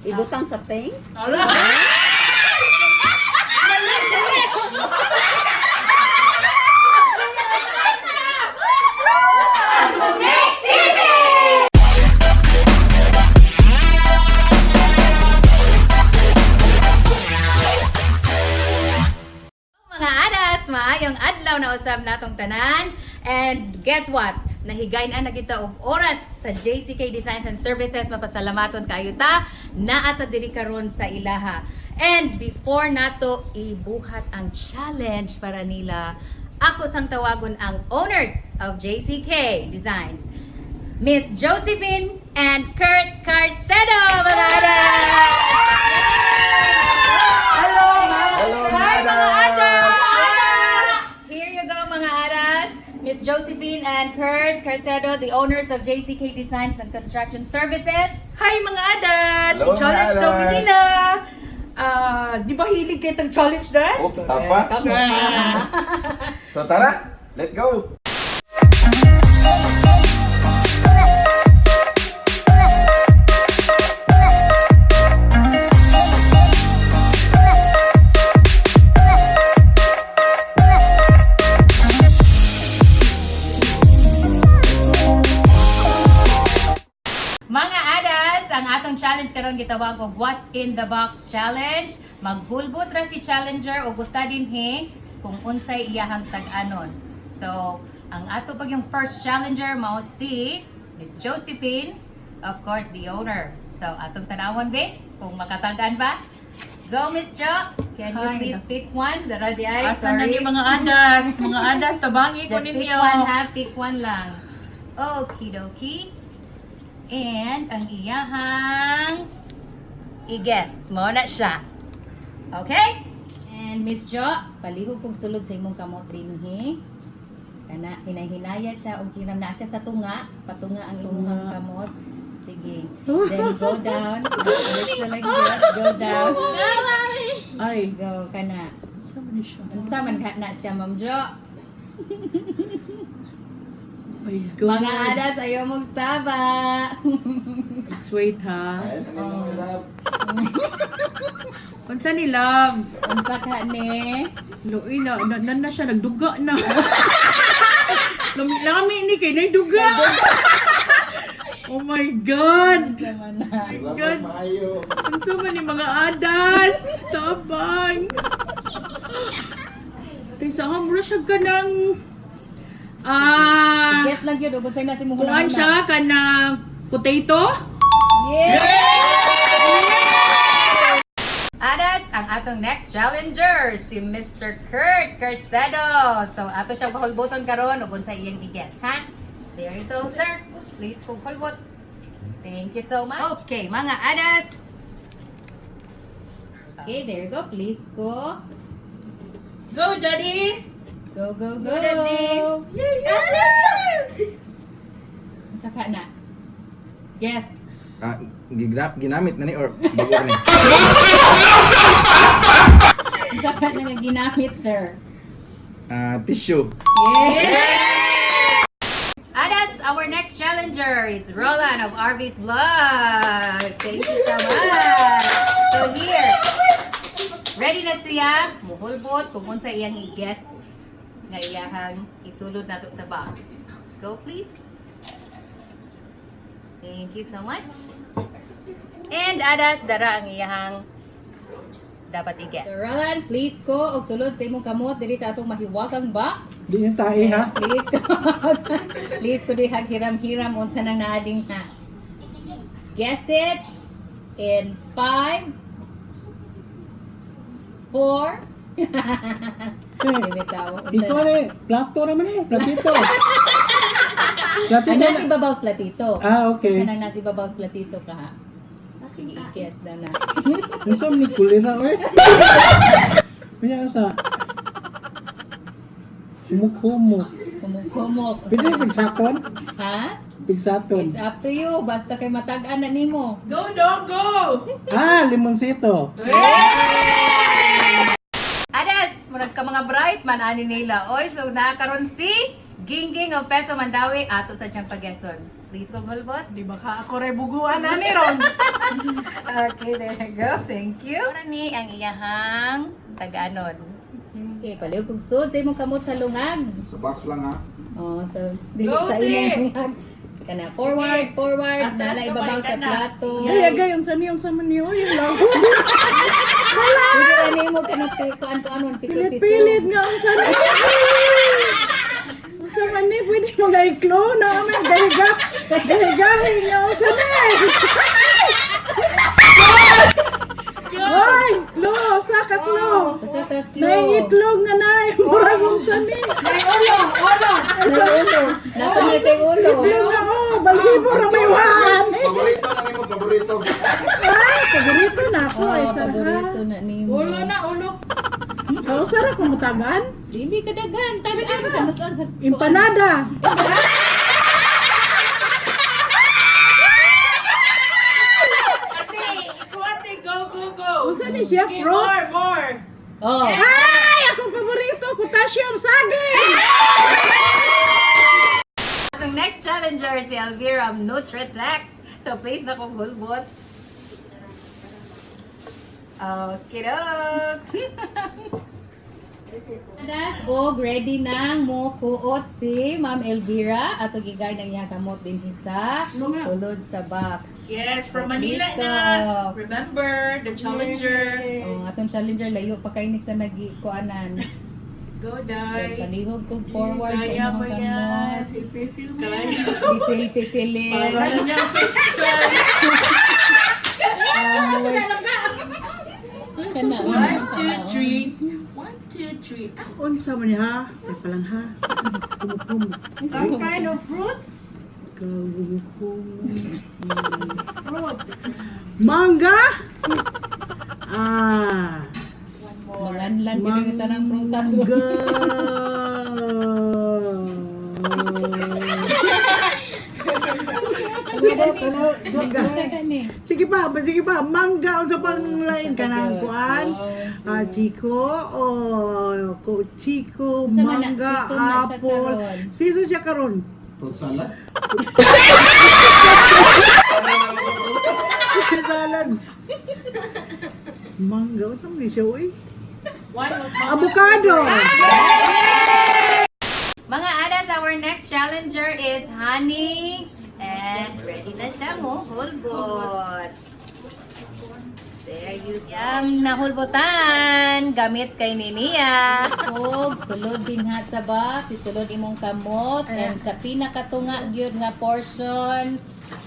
Ibutang sa things? Ala! Mga adas, maayong adlaw na usab natong tanan. And guess what? Nahigay na kita og oras sa JCK Designs and Services. Mapasalamaton kaayo ta naa ta diri karon sa ilaha. And before nato ibuhat ang challenge para nila, ako sang tawagon ang owners of JCK Designs, Miss Josephine and Kurt Carcedo, mga adas! Hello! Hello, Hi, mga mga adas! adas! Here you go, mga aras. Miss Josephine and Kurt Carcedo, the owners of JCK Designs and Construction Services. Hi, mga adas! Hello, mga Challenge daw adas! nila! Ah, di ba hilig kayo tang challenge dance? Oh, tapa. Come on. So tara, let's go. Mga adas, ang atong challenge karon gitawag og What's in the Box Challenge. Maghulbot ra si challenger og usa dinhi kung unsay iyahang tag-anon. So, ang ato pag yung first challenger mao si Miss Josephine, of course the owner. So, atong tanawon be kung makatag-an ba. Go Miss Jo, can you Hi. please pick one? Dara di ay, Asa na sorry. ni mga adas? Mga adas, tabangi ko Just pick ninyo. one ha, pick one lang. Okie dokie. And ang iyahang i-guess mo na siya. Okay? And Miss Jo, palihog kog sulod sa imong kamot dinhi. Kana hinahinaya siya og hiram na siya sa tunga, patunga ang imong Tunga. kamot. Sige. Then go down. Diretso lang gyud. Go down. Ay, Go kana. saan man ni siya? Unsa man ka na siya, Ma'am Jo? Oh my God. Mga adas, ayaw mong saba. Sweet ha. Oh. Unsa ni love? Unsa ka ni? Luoy na, na, na, na siya, nagduga na. Lami-lami ni kay nagduga. Oh my God! Unsa man na? God. Maayo. Unsa man ni mga adas? Tabang! Taysa ka, mura siya ka ng... Ah... Guess lang yun, ug unsay na si mong kuan siya ka ng potato? Yeah! Adas, ang atong next challenger, si Mr. Kurt Carcedo. So, ato siyang pahulbuton karon ug unsay iyang i-guess, ha? There you go, sir. Please kung hulbot. Thank you so much. Okay, mga adas. Okay, there you go. Please go. Go, Daddy! Go, go, go. Go, Daddy. Unsa ka na? Guess. Ah, gigrap ginamit na ni or bago ni. Unsa ka na nga ginamit, sir? Ah, tissue. Yeah! Adas, our next challenger is Roland of RV's Vlog. Thank you so much. So here, ready na siya. Muhulbot kung unsa iyang i-guess nga iyahang isulod nato sa box. Go please. Thank you so much. And Adas, dara ang iyahang dapat i-guess. So Roland, please ko og sulod sa imong kamot diri sa atong mahiwagang box. Di niya tae ha. Please ko. Please ko dihag hiram-hiram unsa nang naading ha. Guess it in 5 4. Bitaw. Ikaw na eh. Plato naman eh. Platito. Platito. Ang nasi babaw sa platito. Ah, okay. Unsa nang nasi babaw sa platito ka ha? Sige, i-guess daw na. Unsa man ni kulira eh. Kunya sa Humok-humok. Kumok-kumok. Pwede pigsaton? Ha? Pigsaton. It's up to you. Basta kay matag-an na nimo. Go, dog, go! Ah, limonsito. Adas, murag ka mga bright man ani nila. Oy, so nakaron si Gingging o peso Mandawi ato sa siyang pag-guesson. Please kog hulbot. Di ba ka ako ray buguan na ni ron? Okay, there you go. Thank you. Ora ni ang iyahang taganon. Okay, palihog kog sud sa imong kamot sa lungag. Sa box lang ha. Oh, so dili Go, sa te! imong lungag. Kana forward, forward, Atras nala ka, ibabaw balik sa ka na. plato. Ay, agay, unsa ni, unsa man ni, oy, yung laho. Dili ra nimo kanang kuan-kuan piso-piso. Pilit-pilit nga, unsa ni. Unsa man ni, pwede mo nga i-clone na amin, gahiga. Gahigahin nga, unsa ni. Ay, klo, sa ka klo. Usa ka klo. Nangitlog na na, murag unsa ni. May ulo, ulo. May ulo. Nato na siya ulo. Itlog na, oh, balhibo ra may waan. Paborito lang mo, paborito. Ay, paborito na ako, Oh, ay, sarap. paborito na nimo. Ulo na, ulo. Kausa ra kumutagan? Dili kadaghan, tagaan kanuson sa Empanada. Ate, ikaw ate, go, go, go. Unsa ni siya, Okay, fruits? more, more. Oh. Ay, akong paborito, potassium saging. Atong next challenger si Elvira of Nutritech. So please na kong hulbot. Okay, dokes. Das og ready nang mo kuot si Ma'am Elvira ato gigay ng iyang kamot din sa sulod sa box. Yes, from So, Manila please na. go. Remember, the challenger. Oh, atong challenger layo pa kay ni sa nagikuanan. Go, Dai. Palihog kog forward sa Kaya imong mo yan. kamot. Kaya. Pisil-pisilin. Parang niya facial. Kana. One, two, three. One, two, three. Ah, Unsa man ni ha? Teka lang ha. Kumukumo. Some kind of fruits? Kumukumo. Fruits. Mangga? Ah. one more. Manganlan gid ni tanang prutas. Mangga. Unsa gani? Sige pa, ba- sige pa. Mangga unsa pang lain ka ng kuan? Ah, chico o ko chico, Unsa man na? mangga, Season na siya apple. karon. Season siya karon. Fruit salad. Salad. Mangga, unsa man ni siya uy? One of Mama's Avocado. Mga adas, our next challenger is Honey. And ready na siya mo, hulbot. There you go. Yang nahulbotan, gamit kay Ninia. Ug sulod din ha sa box, isulod imong kamot and sa pinakatunga gyud nga portion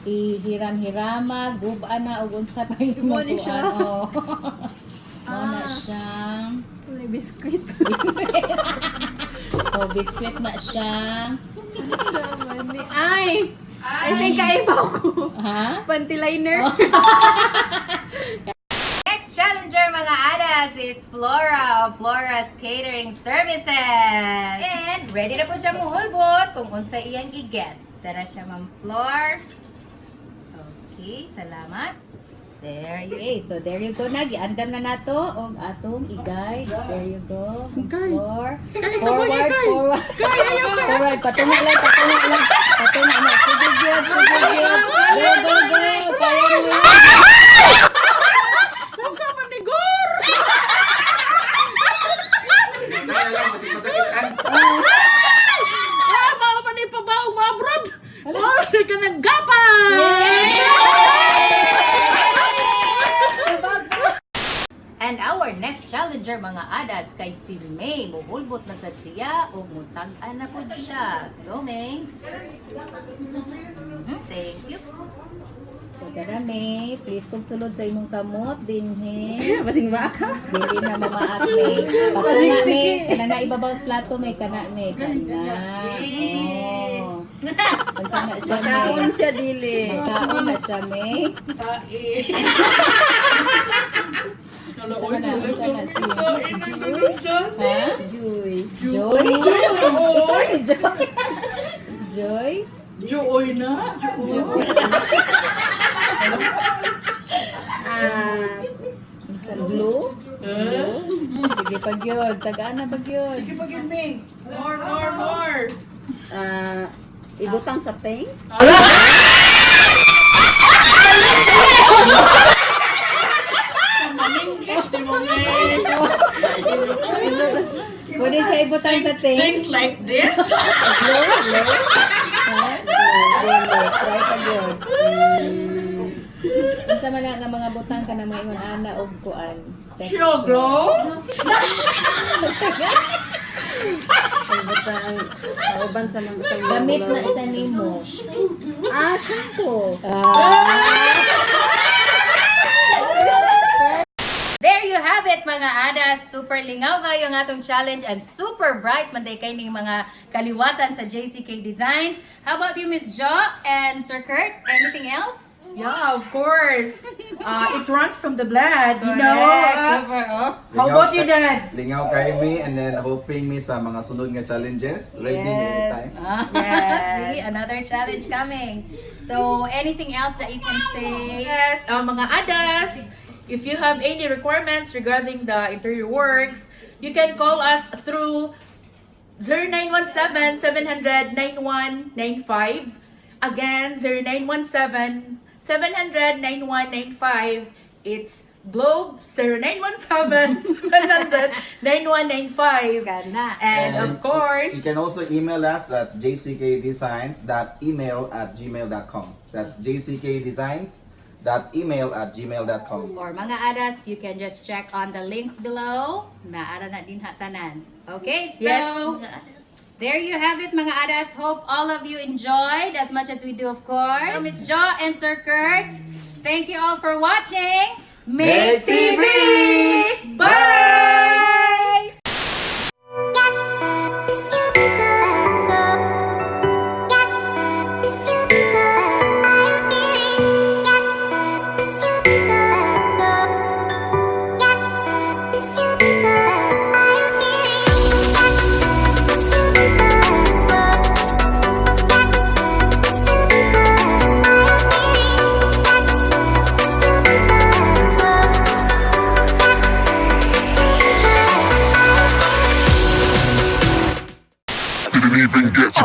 ihiram-hirama, guba na ug unsa pa imong kuan. Oh. Mo na siya. May biscuit. Oh, biscuit na siya. Ay! I think kaiba ko. Ha? Panty liner. Next challenger mga adas is Flora of Flora's Catering Services. And ready na po siya muhulbot kung unsa iyang i-guess. Tara siya, Ma'am Flor. Okay, salamat. There you go. So there you go na. Giandam na nato og atong i-guide. There you go. Ma'am Ikay. Flor. Ikay, Forward, ikay. forward. Forward. Patunga lang, patunga lang. Patunga na. Sige, gyud, sige, gyud. Go, go, go. Kaya mo yan. Unsa man ni Gor? Kaya lang, kasi masakitan. Ah, mao man ni pabaw mo abroad. Mao ni ka naggapan. And our next challenger mga adas kay si May. Muhulbot na sad siya ug mutag-an na pud siya. Go May. Thank you. So tara May, please kog sulod sa imong kamot dinhi. Basing ba ka? Dili na mamaat May. Patunga May, kana na ibabaw sa plato May, kana May, kana. Oh. Unsa na siya May? Kaon siya dili. Makaon na siya May. Tae. Unsa na, unsa na si Kain ng ganun dyan. Ha? Joy. Joy? Joy? Joy? Joy na. Joy? Ah, Unsa na? blue? Sige pag yun. Tagaan na pag yun. Sige, pag-imbing. More, more, more. Ah, ibutang sa things. English, di mo eh. Pwede siya ibutang sa things. Things like this. Low, low. Ha? Dili, try pa gyud. Unsa man na nga mga butang ka na mga ingon ana og kuan. Sure, bro. Ibutang kauban sa mga sa mga Gamit na siya nimo. Ah, shampoo. There you have it, mga adas. Super lingaw kayo ang atong challenge and super bright man day kay ning mga kaliwatan sa JCK Designs. How about you, Miss Jo and Sir Kurt? Anything else? Yeah, of course. It runs from the blood. Correct. Super, oh. How about you, Dad? Lingaw kay me and then hoping me sa mga sunod nga challenges. Ready me anytime. Yes. See, another challenge coming. So, anything else that you can say? Yes, mga adas, if you have any requirements regarding the interior works, you can call us through 0917-700-9195. Again, 0917-700-9195. It's Globe 0917-700-9195. Gana. And of course, You can also email us at jckdesigns.email@gmail.com. That's jckdesigns.email@gmail.com. Or mga adas, you can just check on the links below. Naara na din hatanan. Okay, so yes, mga adas. There you have it, mga adas. Hope all of you enjoyed as much as we do, of course. So, Miss Jo and Sir Kurt, thank you all for watching. Make TV! Bye! Didn't even get to